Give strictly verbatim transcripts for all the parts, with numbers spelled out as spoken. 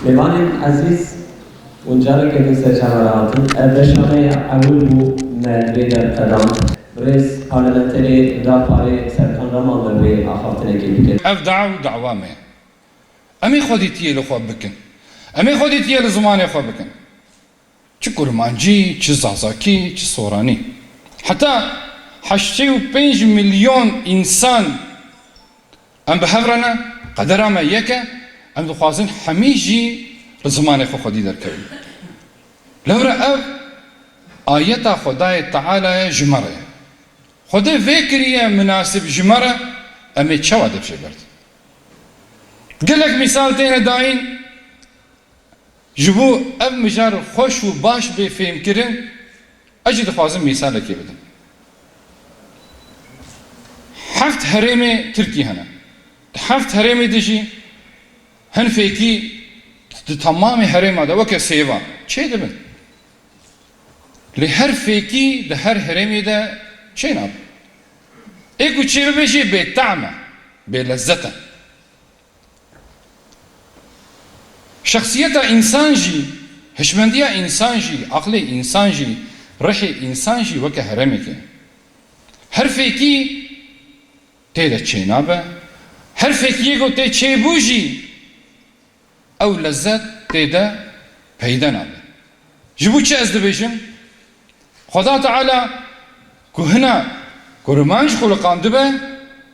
Mêvanên ezîz, hûn careke din ser çava re hatin. Ev beşa me ya ewil bû me li vê der qedand. Birêz parlamenterê Huda Parê Serkan Raman me bi wê axaftinekê bike. Ev daw dawa me ye. Em ê xwedîtiyê li xwe bikin. Em ê xwedîtiyê li zimanê xwe bikin. Çi kurmancî, çi zazakî, çi soranî. Heta heştê û pênc milyon însan em bi hev re ne, qedera me yek e, em dixwazin hemî jî li zimanê xwe xwedî derkevin. Lewre ev ayeta Xwedayê Teala ye ji me re ye. Xwedê vê kiriye minasib ji me re, em ê çawa dev jê berdin? Gelek mîsal têne dayîn, ji bo ev mijar xweş û baş bê fêmkirin, ez jî dixwazim mîsalekê bidim. Heft herêmê Tirkî hene. Di heft herêmê de jî hin fêkî di temamê herêma de weke sêvan çê dibin. Lê her fêkî di her herêmê de çê nabe. Ê ku çê bibe jî bêtehm e, bêlezzet e. Şexsiyeta însan jî, hişmendiya însan jî, aqlê însan jî, rihê însan jî weke herêmekê. Her fêkî tê de çênabe, her fêkiyê ku tê çêbû jî ew lezzet tê de peyde nabe. Ji bo çi ez dibêjim? Xweda Teala ku hina kurmanc xuliqandibe,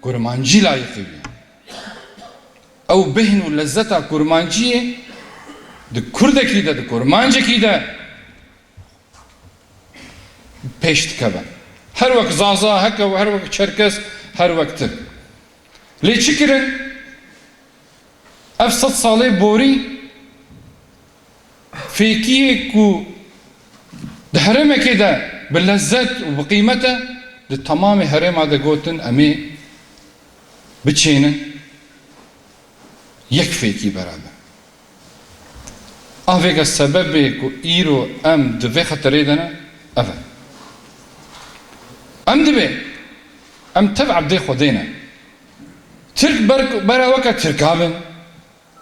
kurmancî layiqî wî ye. Ew bêhn û lezzeta kurmanciyê di kurdekî de, di kurmancekî de pêş dikeve. Her wek Zaza, heke, her wek Çerkes, her wek Tirk. Lê çi kirin? Ev sed salê borî fêkiyê ku di herêmekê de bi lezzet û bi qîmet e, di temamê herêma de gotin, em ê biçênin yek fêkî beraber. Avêga sebebê ku îro em di vê xeterê de ne, ev e. Em dibê, em tev ebdê Xwedê ne. Tirk ber-, bera weke Tirka bin,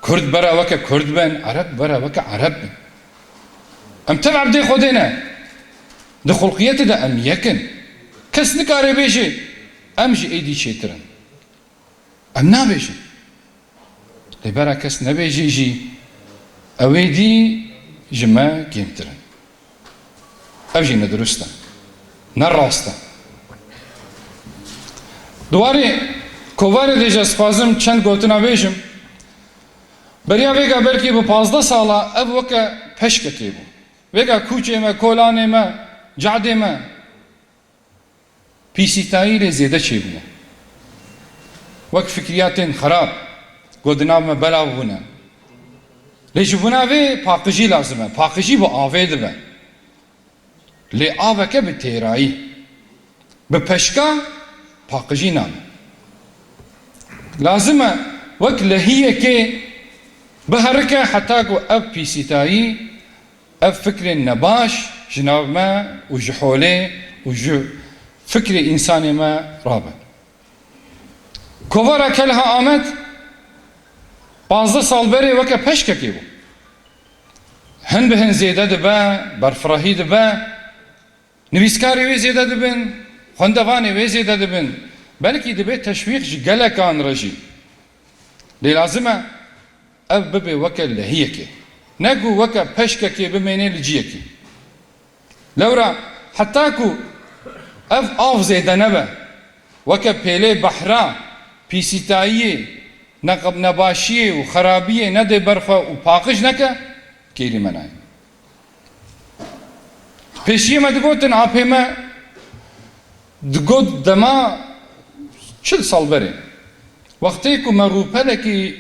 Kurd bera weke Kurd bin, Ereb bera weke Ereb bin. Em tev ebdê Xwedê ne. Di xulqiyetê de em yek in. Kes nikare bêje, em ji êdî çêtir in. Em nabêjin. Lê bera kes nebêjî jî, ew êdî ji me kêmtir in. Ev jî ne dirust e. Ne rast e. Di warê kovarê de jî ez dixwazim çend gotina bêjim. Beriya vêga belkî bi pazdeh sala ev weke peşkekê bû. Vêga kûçê me, kolanê me, cadê me, pîsîtayî lê zêde çêbûye. Wek fikriyatên xerab, ku di nav me belav bûne. Lê ji bona vê paqijî lazim e. Paqijî bi avê dibe. Lê aveke bi têrayî, bi peşka paqijî nabe. Lazim e wek lehiyekê biherike heta ku ev pîsîtayî, ev fikrên nebaş ji nav me û ji holê û ji fikrê însanê me rabe. Kovara Kelha Amed pazdeh sal berê weke peşkekê bû. Hin bi hin zêde dibe, berfirehî dibe, nivîskarê wê zêde dibin, xwendevanê wê zêde dibin. Belkî dibe teşwîq ji gelekan re jî. Lê lazim e ev bibe weke lehiyekê. Ne ku weke peşkekê bimêne li ciyekê. Lewra heta ku ev av zêde nebe, weke pêlê behra, pîsîtayiyê, neqeb-, nebaşiyê û xerabiyê nedê ber xwe û paqij neke, kêrî me nayê. Pêşiyê me digotin, apê me digot dema çil sal berê. Wextê ku me rûpelekî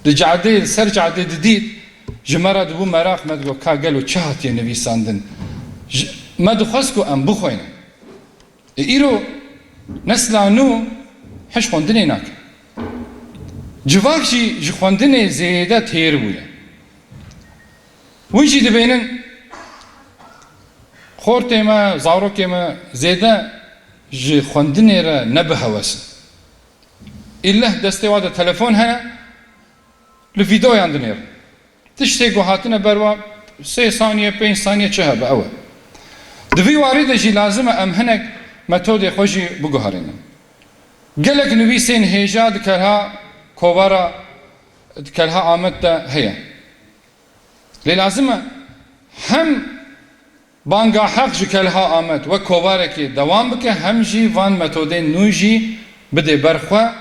di cadê, li ser cadê didît, ji me re dibû meraq, me digot, ka gelo çi hatiye nivîsandin? Ji, me dixwest ku em bixwînin. Ê îro nesla nû hiş xwendinê nake. Civak jî ji xwendinê zêde têr bûye. Hûn jî dibênin, xortê me, zarokê me zêde ji xwendinê re ne bi hewesin. Îlleh destê wa de telefon hene, li vîdeoyan dinêrin. Tiştê ku hatine ber wan sê saniye, pênc saniye çi hebe, ew e. Di vî warî de jî lazim e em hinek metodê xwe jî biguherînin. Gelek nivîsên hêja di kelha kovara, di kelha Amed de heye. Lê lazim e hem banga heq ji kelha Amed wek kovarekê dewam bike, hem jî van metodên nû jî bidê ber xwe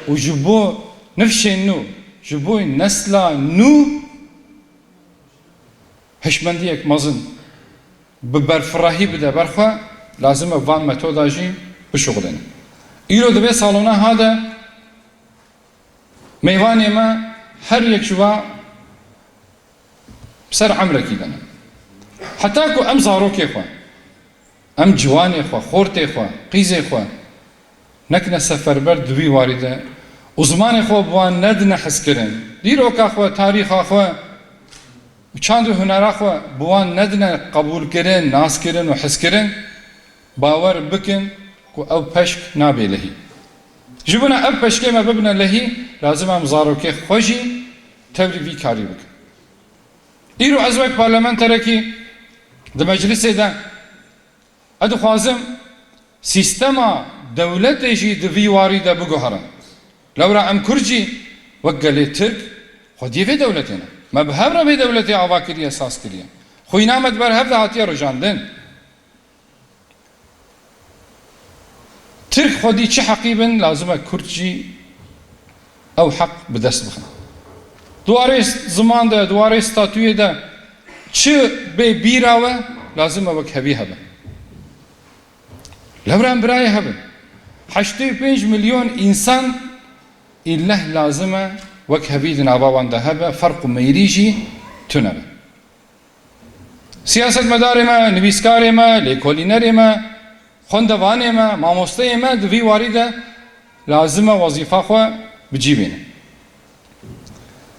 û ji bo nifşên nû, ji bo nesla nû hişmendiyek mezin bi berfirehî bide ber xwe, lazim e van metoda jî bişuxulin. Îro di vê salona ha de mêvanê me her yek ji wa ser emrekî de ne. Heta ku em zarokê xwe, em ciwanê xwe, xortê xwe, qîzê xwe nekine seferber di vî warî de û zimanê xwe bi wan nedine hezkirin, dîroka xwe, tarîxa xwe û çand û hunera xwe bi wan nedine qebûlkirin, naskirin û hezkirin, bawer bikin ku ew peşk nabe lehî. Ji bona ev peşkê me bibine lehî, lazim e em zarokê xwe jî tevlî vî karî bikin. Îro ez wek parlamenterekî di meclisê de, ez dixwazim sîstema dewletê jî di vî warî de biguherim. Lewra em Kurd jî wek gelê Tirk xwediyê vê dewletê ne. Me bi hev re vê dewletê ava kiriye, saz kiriye. Xwîna me di ber hev de hatiye rijandin. Tirk xwedî çi heqî bin, lazim e Kurd jî ew heq bi dest bixin. Di warê ziman de, di warê statuyê de çi bê bîra we, lazim e wek hevî hebe. Lewra em birayê hev in. Heştê û pênc milyon însan îleh lazim e wek hevî di nava wan de hebe, ferq û meyrî jî tune be. Siyasetmedarê me, nivîskarê me, lêkolînerê me, xwendevanê me, mamosteyê me di vî warî de lazim e wezîfa xwe bi cî bînin.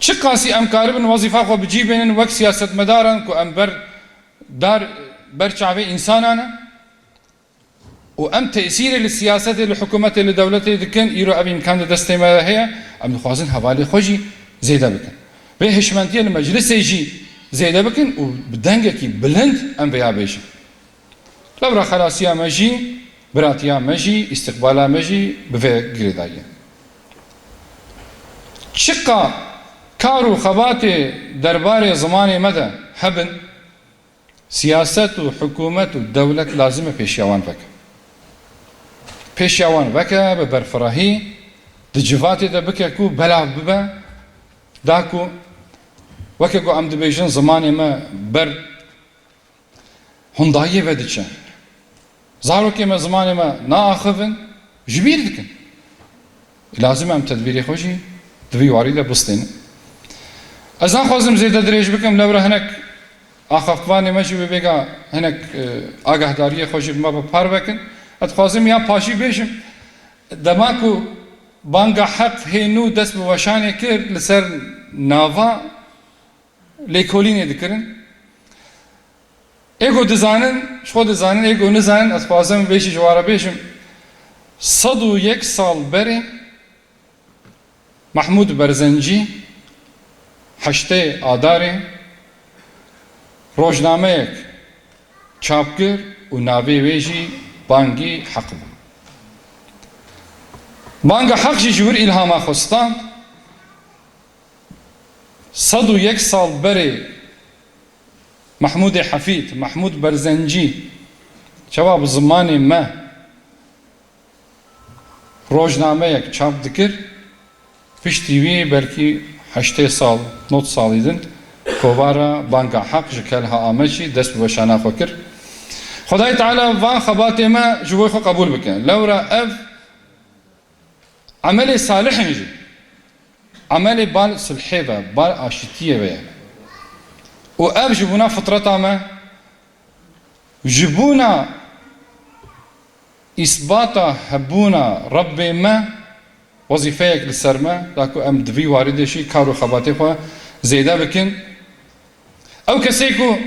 Çiqasî em karibin wezîfa xwe bi cî bînin wek siyasetmedaran ku em ber dar, ber çavê însanan e, û em tesîrê li siyasetê, li hikûmetê, li dewletê dikin, îro ev îmkan di destê me de heye, em dixwazin hevalê xwe jî zêde bikin. Vê hişmendiyê li meclisê jî zêde bikin û bi dengekî bilind em vêya bêjin. Lewra xelasiya me jî, biratiya me jî, îstiqbala me jî bi vê girêdayî ye. Çiqa kar û xebatê derbarê zimanê me de hebin, siyaset û hikûmet û dewlet lazim e pêşiya wan veke. Pêşiya wan veke, bi berfirehî di civatê de bike ku belav bibe, da ku weke ku em dibêjin zimanê me ber hundayiyê ve diçe. Zarokê me zimanê me naaxivin, ji bîr dikin. Lazim e em tedbîrê xwe jî di vî warî de bistînin. Ez naxwazim zêde dirêj bikim, lewra hinek axaftvanê me jî bi vêga hinek, e, agahdariyê xwe jî bi me ve parve kin. Ez dixwazim ya paşî bêjim, dema ku banga heq hê nû dest bi weşanê kir, li ser nava lêkolînê dikirin. Ê ku dizanin, ji xwe dizanin, ê ku nizanin, ez dixwazim vê jî ji wan re bêjim. Sed û yek sal berê Mehmûd Berzencî heştê Adarê rojnameyek çap kir û navê wê jî Bangî Heq bû. Banga Heq jî ji wir îlhama xwe stand. Sed û yek sal berê Mehmûdê Hefîd, Mehmûd Berzencî, çawa bi zimanê me rojnameyek çap dikir, piştî wî belkî heştê sal, nod salî din kovara Banga Heq ji Kelha Amed jî dest bi weşana xwe kir. Xwedayê Teala van xebatê me ji bo xwe qebûl bike. Lewra ev emelê salih in jî. Emelê bal sulhê ve, bal aşitiyê ve ye. Û ev ji bona fitreta me, ji bona îsbata hebûna Rebbê me, wezîfeyek li ser me, da ku em di vî warî de jî kar û xebatê xwe zêde bikin. Ew kesê ku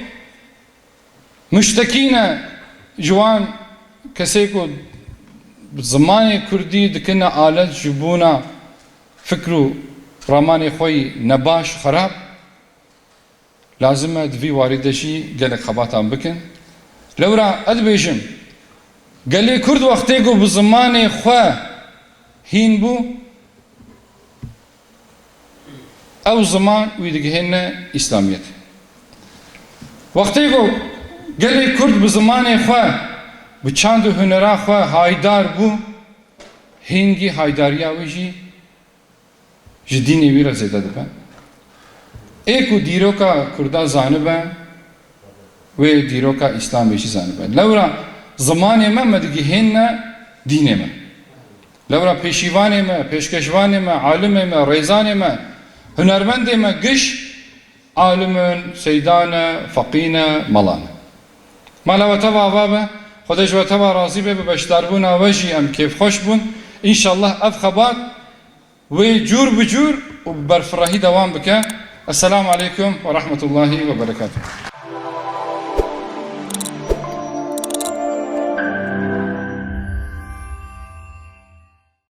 muştekî ne ji wan, kesê ku zimanê kurdî dikine alet ji bona fikr û ramanê xwe yî nebaş, xerab, lazim e di vî warî de jî gelek xebatan bikin. Lewra ez dibêjim, gelê Kurd wextê ku bi zimanê xwe hîn bû, ew ziman wî digihêne Îslamiyetê. Wextê ku gelê Kurd bi zimanê xwe, bi çand û hunera xwe haydar bû, hingî haydariya wî jî ji dînê wî re zêde dibe. Ê ku dîroka Kurda zanibe, wê dîroka Îslamê jî zanibe. Lewra zimanê me, me digihêne dînê me. Lewra pêşîvanê me, pêşkeşvanê me, alimê me, rêzanê me, hunermendê me giş alim in, seydan e, feqî ne, mala ne. Mala we teva ava be, Xwedê ji we teva razî be, bi beşdarbûna we jî em kêfxweş bûn. Înşallah ev xebat wê cûr bi cûr û bi berfirehî dewam bike. Esselamu aleykum ve rahmetullahi ve berekatuhu.